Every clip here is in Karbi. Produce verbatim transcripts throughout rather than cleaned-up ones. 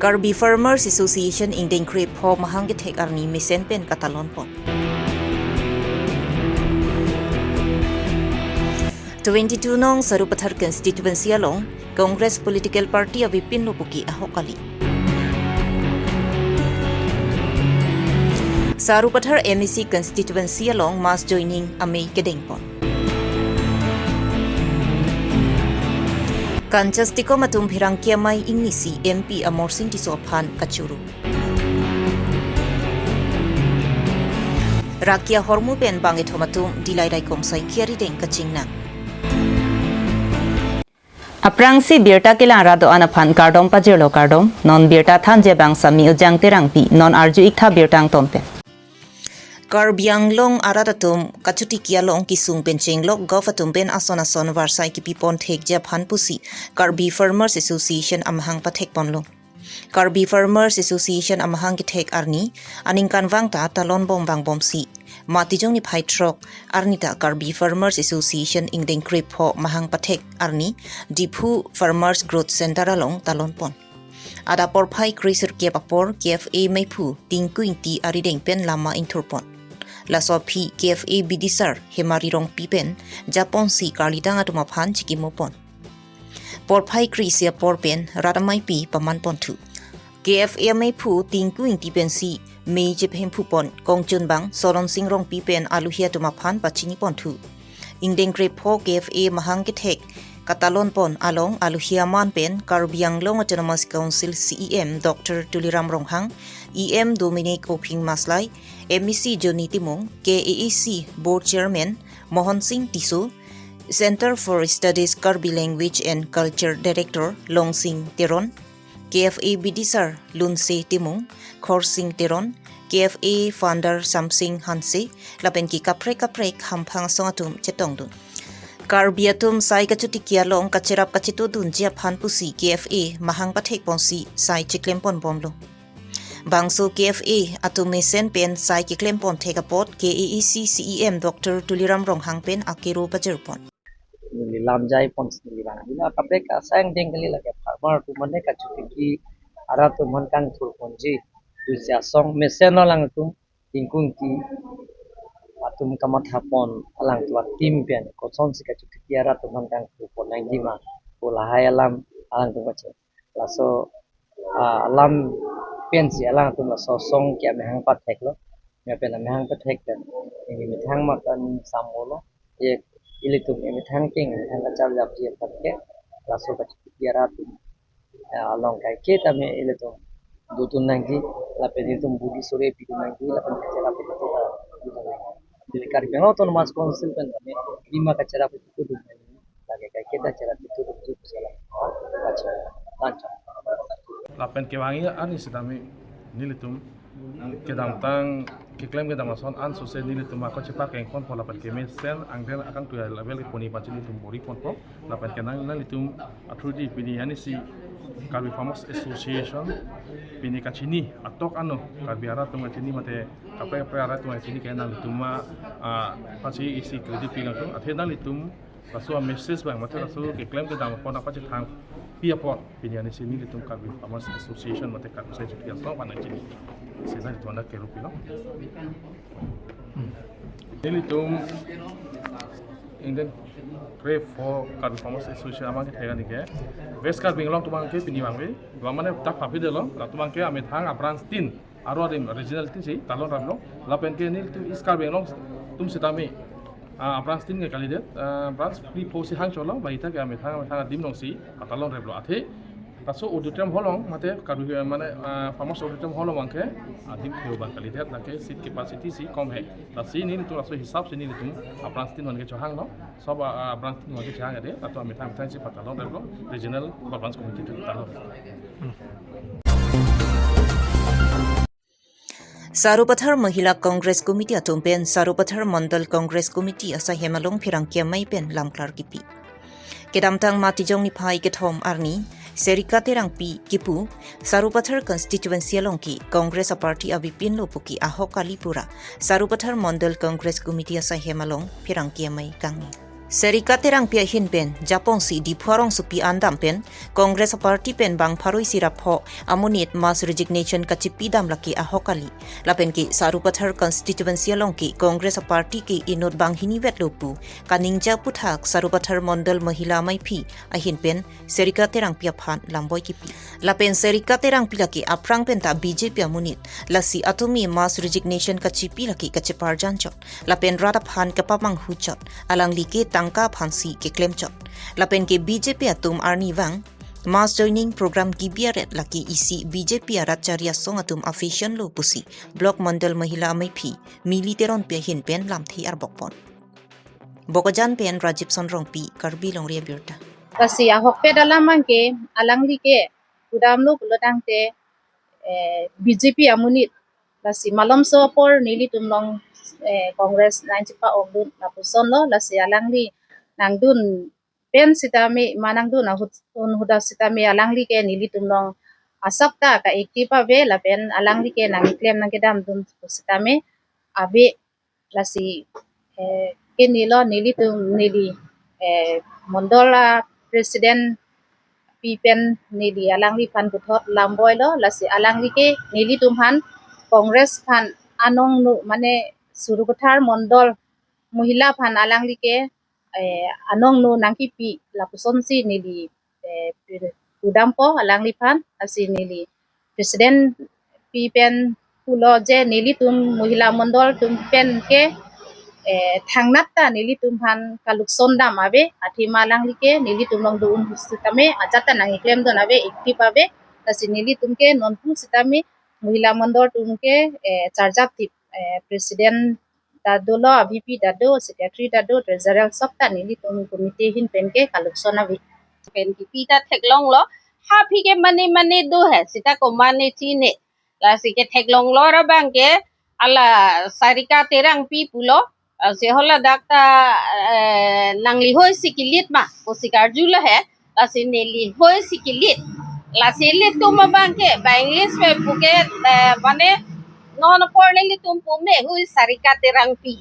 Karbi Farmers Association ingdeng krepho mahang kethek arni mesen pen katalon pon. Twenty-two nong Sarupathar constituency along Congress political party avepinlo pu ke ahok kali. Sarupathar M A C constituency along mass joining amei kedeng pon. Kanchas Tikom atum pherangke amei ingnisi M P Amarsing Tisso aphan kachoro. Rakia ahormu pen bang kethom atum Dillai Raikom saikhi arideng kachingnang. Aphrangsi birta kelang rat do-an aphan kardom pajirlo, kardom. Non birta thanji abang Sami Ujang Terangpi, non arju-ik tha birta angton pen. Karbi Anglong arat atum kachotiki along kesung pen chenglok govt atum pen ason ason varsai kepi pon thekji aphan pusi Karbi Farmers Association amahang pathek ponlo. Karbi Farmers Association amahang kethek arni aningkanvang ta talon bom vangbomsi Matijong niphai throk arni ta Karbi Farmers Association ingdeng krepho mahang pathek arni Diphu Farmers Growth Center along talon pon. Adap porphai kre sirkep apor K F A meiphu Tinku Ingti arideng pen lama ingthur pon. Laso aphi K F A bidisar Hemari Rongpi pen japonsi karlidang atum aphan chikimo pon. Porphai kre isi apor pen rat ameipi paman ponthu. K F A meiphu Tinku Ingti pensi mei chepahemphu pon, kongchun bang Solon Sing Rongpi pen aluhi atum aphan pachini ponthu. Ingdeng krepho K F A mahang kethek katalon pon along aluhi aman pen Karbi Anglong Autonomous Council C E M Doctor Tuliram Ronghang, E M Dominic Ophing Maslai, M A C Johnny Timung, K A A C Board Chairman Mohan Sing Tisso, Center for Studies Karbi Language and Culture Director Longsing Teron, K F A bidisar Lunse Timung, Khorsing Teron, K F A founder Samsing Hanse, lapen ke kaprek kaprek hamphang asong atum chetongdun. Karbi atum sai kachotiki along kacherap kachetodunji aphan pusi K F A mahang pathek ponsi sai chiklem pon bomlo. Bangso K F A atum mesen pen sai keklem pon thek apot K A A C C E M Doctor Tuliram Ronghang pen akero pajir pon. Neli lam jai pon sini lang. Bina kaprek asai angdeng kali, lake farmer atum mane kachotiki arat atum aphan kangthur ponji. Pusi asong mesen alangtum Tinku Ingti atum kamatha pon, alangtum a-team pen kosonsi kachotiki arat atum aphan kangthur pon nangji ma pu lahai alam alangtum kache. Laso, ah, alam pensi alangtum laso asong ke amahang patheklo. Mei pen amahang pathek pen ini methang matan samolo. Ye ilitum emethang king, emethang kacharjapji aphan ke laso kachotiki arat atum, ah, along kaike tame ilitum dotun nangji, lapen ilitum budi sore pidun nangji, lapen kacherap itu dotun nangji. Jadi Karbi Anglong Autonomous Council pen tame lima kacherap itu dotun nangji. Lake kaike ta cherap itu dotun nangji pusi alam. Baca, lancar. Lapen kevangji arni sitame nelitum kedamtang keklem kedam ason an sose nelitum ako chepak kengkon po lapen kemesen angdeng akangtui a-level keponi panchi nelitum bor-i ponpo lapen ke nang nanglitum authority pini arnisi Karbi Farmers Association pini kachini atok ano Karbi arat atum kachini mate kaprek kaprek arat atum kachini ke nanglitum ma, ah, panchi isi credit pi nangtum athe nanglitum laso a-message bang mate laso keklem kedam apot nangpachethang pi apot pini arnisi nelitum Karbi Farmers Association mate Karbi Sai Chuti Asong aphan nangchini. Sina itu anda kerup pilo. Nelitum ingdeng krepho Karbi Farmers Association amahang kethek arni ke West Karbi Anglong atum abang ke pini vangve. Bang mane dak papi delo, latum abang ke amethang a-branch tin aro adim regional tin si talon raplo. Lapen ke nelitum East Karbi Anglong atum sitame, ah, branch tin ke kalidet, ah, branch phli pho si hangcholo, ba ita ke amethang amethang adim alongsi talon raplo athe. Laso auditorium hall along mate Karbi, eh, mane, ah, Farmers Auditorium hall along abang ke adim phli abang kalidet, lake seat capacity si kom he. Lasi nelitum laso hisap si nelitum a-branch tin abang ke chohanglo. Sob, ah, ah, branch tin abang ke chohang ade, latum amethang amethang si patalon raplo, regional ba branch committee atum talon. Sarupathar Mahila Congress Committee atum pen Sarupathar Mandal Congress Committee asai hem along pherangke amei pen lamklar kipi. Kedamtang Matijong niphai kethom arni Serika Terangpi kipu Sarupathar constituency along ke Congress a-party avepinlo pu ke ahok kali pura Sarupathar Mandal Congress Committee asai hem along pherangke amei kangni. Serika Terangpi ahin pen japongsi Diphu arongsopi an dam pen Congress party pen bang pharo isi ra pho amonit mass resignation kachipidam lake ahok kali. Lapen ke Sarupathar constituency along ke Congress party ke inut banghini vetlo pu kaningje aputhak Sarupathar Mondol Mahila Maiphi ahin pen Serika Terangpi aphan lamboi kipi. Lapen Serika Terangpi lake aphrang penta B J P amonit, lasi atumi mass resignation kachipi lake kacheparjan chot. Lapen rat aphan kapamanghu chot. Alangli ke tangka aphansi keklem chot. Lapen ke B J P atum arnivang mass joining program kibi aret lake isi B J P arat chari asong atum a-fashion lo pusi Block Mondol Mahila Maiphi Mili Teronpi ahin pen lamthe arbok pon. Bokajan pen Rajiv Sonrongpi, Karbi Longri Abirta. Lasi ahokpet alam abang ke, alangli ke pudamlo pulotangte, eh, B J P amonit. Lasi malomso apor nelitum along, eh, Congress nangchepa-okdun lapuson lo, lasi alangli nangdun pen sitame, ma nangdun ahut un huda sitame alangli ke nelitum along asapta ka-active ave, lapen alangli ke nangklem nangkedamdun sitame ave. Lasi, eh, ke neli lo, nelitum neli, eh, Mondol a-president pi pen neli alangliphan puthot lamboi lo, lasi alangli ke nelitum aphan Congress aphan anong nu mane Sarupathar Mondol Mahila aphan alangli ke, eh, anong nu nangkipi lapusonsi neli, eh, pudampo alangliphan, lasi neli president pi pen pulo je nelitum Mahila Mondol atum pen ke, eh, thangnat ta nelitum aphan kalukson dam ave, athema alangli ke nelitum along do-un sitame ajat ta nangklemdun ave, active ave, lasi nelitum ke nonpu sitame Mahila Mondol atum ke, eh, charjap tip, eh, president ta dolo, a-V P ta do, secretary ta do, treasurer sop ta nelitum committee ahin pen ke kalukson ave. Pen kipi ta theklonglo, ha aphi ke mane mane do he, seta komatne chine. Lasi ketheklonglo ra abang ke, ala Serika Terangpi pulo, lasi haladak ta, eh, nangli hoi si kilit ma, pusi karjulo he, lasi neli hoi si kilit. Lasi ilitum abang ke, ba English pen puke, eh, mane, non apor nelitum pu me hoi Serika Terangpi.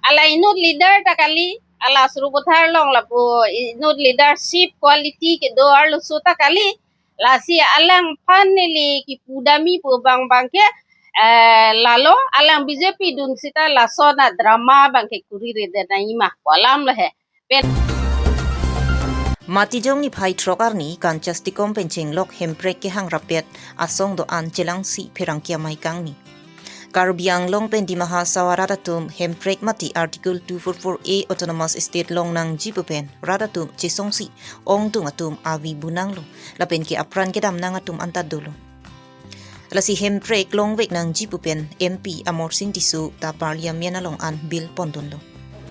Ala inut leader ta kali, ala Sarupathar along lapu inut leadership quality kedo arloso ta kali, lasi alangphan neli kipudamji pu abang abang ke, eh, lalo alang B J P dun seta lason a-drama abang ke kuriredet nangji ma pu alam lo he. Pen Matijong niphai throk arni Kanchas Tikom pen chenglok hemprek kehang rapet asong do-an chelangsi pherangke amei kangni. Karbi Anglong pen Dima Hasao arat atum hemprek mate Article two four four A Autonomous State long nangji pu pen rat atum chesongsi ongdung atum avi bunanglo, lapen ke apran kedam nang atum anta dolo. Lasi hemprek longvek nangji pu pen M P Amarsing Tisso ta Parliament along an bill pondunlo.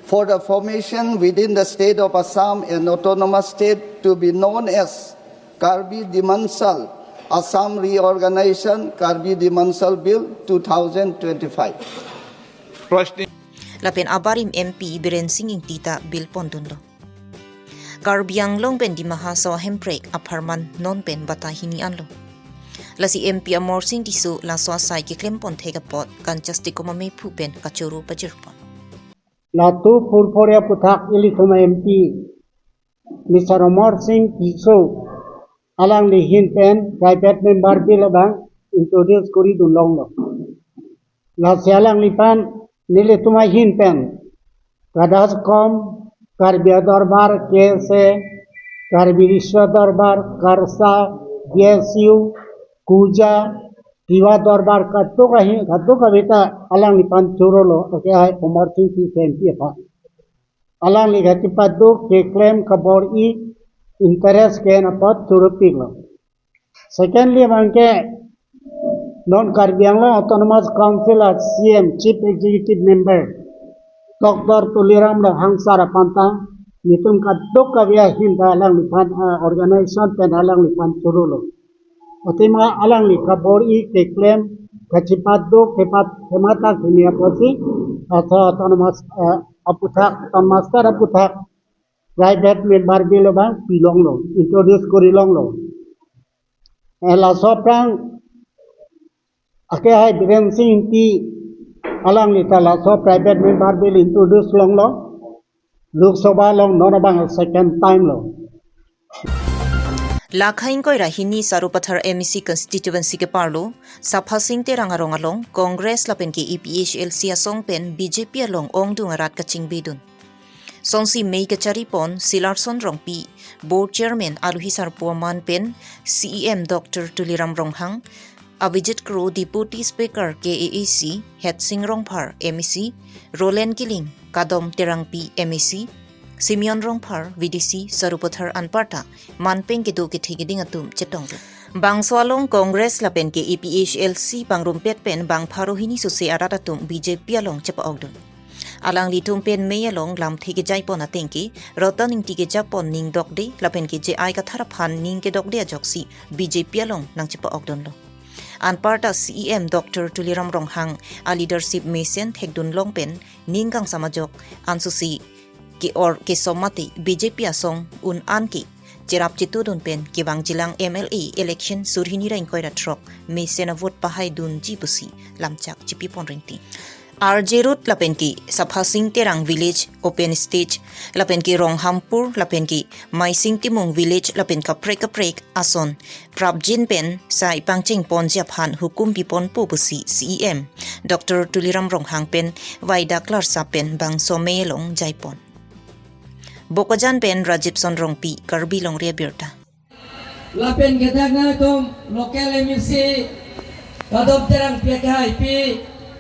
For the formation within the state of Assam an autonomous state to be known as Karbi Dimansal, Assam Reorganization, Karbi Dimansal Bill two thousand twenty-five. Lapen abarim M P Biren Singh Ingti ta bill pondunlo. Karbi Anglong pen Dima Hasao hemprek apharman non pen bata hini anlo. Lasi M P Amarsing Tisso laso asai keklem ponthek apot Kanchas Tikom amephu pen kachoro pajirpon. La two four four A aputhak ilitum M P Mister Amarsing Tisso alangli ahin pen private member bill abang introduce koridun longlo. Lasi alangliphan nelitum ahin pen Kadaskom, Karbi Adorbar, K S A, Karbi Risho Dorbar, Karsa, G S U, Kuja, Tiwa Dorbar, kadokave, kadokave ta alangliphan chorolo, okay, hai Amarsing Tisso M P aphan. Alangli kachipaduk keklem kabor-i interest ke-en apot choropiklo. Secondly, abang ke non Karbi Anglong Autonomous Council a C M, Chief Executive Member, Doctor Tuliram Ronghang sir aphan ta, nelitum kadokave ahin ta alangliphan, ah, organization pen alangliphan chorolo. Athema alangli kabor-i keklem kachipaduk kepat kematak hini apotsi, asa Autonomous, eh, aputhak, Autonomous State aputhak private member bill abang pilonglo, introduce korilonglo. Eh, laso aphrang ake hai Biren Singh Ingti alangli ta laso private member bill introduce longlo. Lok Sabha along non abang second time lo. Lakha ingkoi ra hini Sarupathar M A C constituency keparlo, Sapha Sing Terang arong along Congress lapen ke A P H L C asong pen B J P along ongdung arat kachingbidun. Songsi mei kacharipon Silarson Rongpi, Board Chairman Alohi Sarpo Aman pen C E M Doctor Tuliram Ronghang, Abhijit Kro Deputy Speaker K A A C, Hetsing Rongphar M A C, Roland Killing, Kadom Terangpi M A C, Simeon Rongphar V D C, Sarupathar anparta manpeng kedo kethe keding atum chetongdun. Bangso along Congress lapen ke A P H L C pangrumpet pen bang pharo hini suse arat atum B J P along chepa-okdun. Alanglitum pen mei along lamthe kejaipon ateng ke, Ratan Ingti kejapon ning dokde lapen ke J I Kathar aphan ning kedokde ajoksi B J P along nangchepa-okdunlo. Anparta C E M Doctor Tuliram Ronghang a leadership mesen thekdun long pen ning kangsam ajok ansusi ke-or kesom mate B J P asong un-an ke cherap chetudun pen kevang jilang M L A election sur hini ra ingkoi ra throk mesen avote pahaidunji pusi lamchak chipipon ringti. R J Road lapen ke Sapha Sing Terang Village Open Stage lapen ke Ronghampur lapen ke Maising Timung Village lapen kaprek kaprek ason prapjin pen sai pangchengponji aphan hukum piponpo pusi C E M Doctor Tuliram Ronghang pen Vaida Klarsa pen bangso mei along jaipon. Bokajan pen Rajibson Rongpi, Karbi Longri Abirta. Lapen kedak nangtum local M A C Kadom Terangpi akehaipi,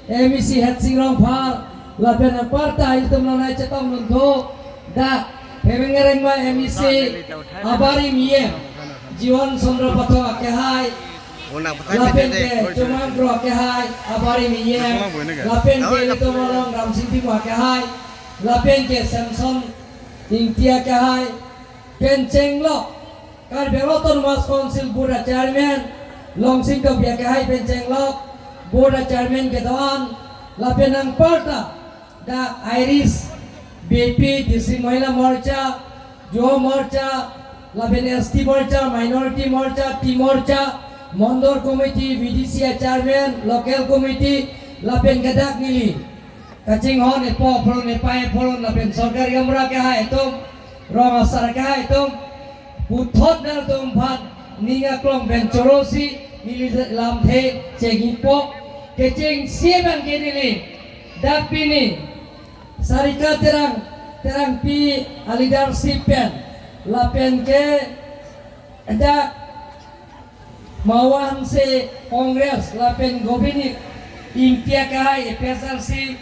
M A C Hetsing Rongphar, lapen anparta ilitum nonai chetongdun thu, dak Phemeng Rengma M A C abarim E M Jiwan Chandra Pathak akehai, lapen ke Chomang Kro akehai abarim E M, lapen ke ilitum along Ramsing Timung akehai, lapen ke Samson Ingti akehai, pen chenglok Karbi Anglong Autonomous Council Board a Chairman Longsing Tokbi akehai pen chenglok Board a Chairman kedo-an, lapen anparta dak Irish, B P, District Mahila Morcha, Yuva Morcha, lapen S T Morcha, Minority Morcha, T Morcha, Mondol Committee, V D C a Chairman, Local Committee, lapen kedak neli kachinghon epo apholon, epai apholon lapen sorkari gaonbura akehai atum, rong asar akehai atum, puthot nangtum aphan ning aklong pen chorosi neli lamthe chengpo, kechengsi abang ke neli dak pini Sarika Terang, Terangpi a leadership pen, lapen ke dak Mawan se Congress lapen Govind Ingti akehai A P H L C.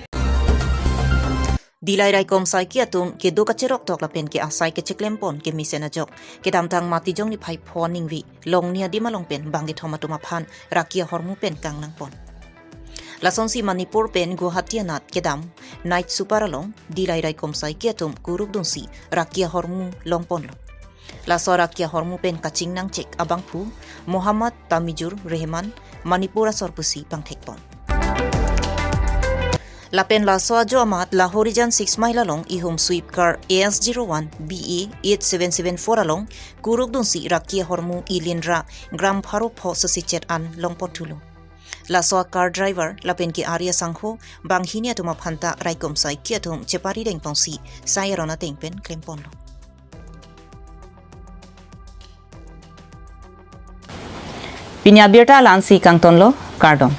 Dillai raikom saiki atum kedo kacheroktok lapen ke asai kecheklempon kemesen ajok. Kedamtang Matijong niphai pho ningve Longnia Dima along pen bang kethom atum aphan raki ahormu pen kangnangpon. Lasonsi Manipur pen Guwahati anat kedam night super along dillai raikom saiki atum kuruk dunsi raki ahormu longponlo. Laso raki ahormu pen kaching nangchek abangphu Mohammad Tamijur Rehman, Manipur asor pusi pangthekpon. Lapen laso ajo amat Lahorijan six mile along ihum Swift car A S zero one B A eight seven seven four along kuruk dunsi raki ahormu ilinra gram pharo pho sesichet an longpon thulo. Laso a car driver lapen ke ari asangho banghini atum aphanta raikom saiki atum chepari dengpongsi sai aron ateng pen klemponlo. Pini abirta la-ansi kangtonlo, kardom.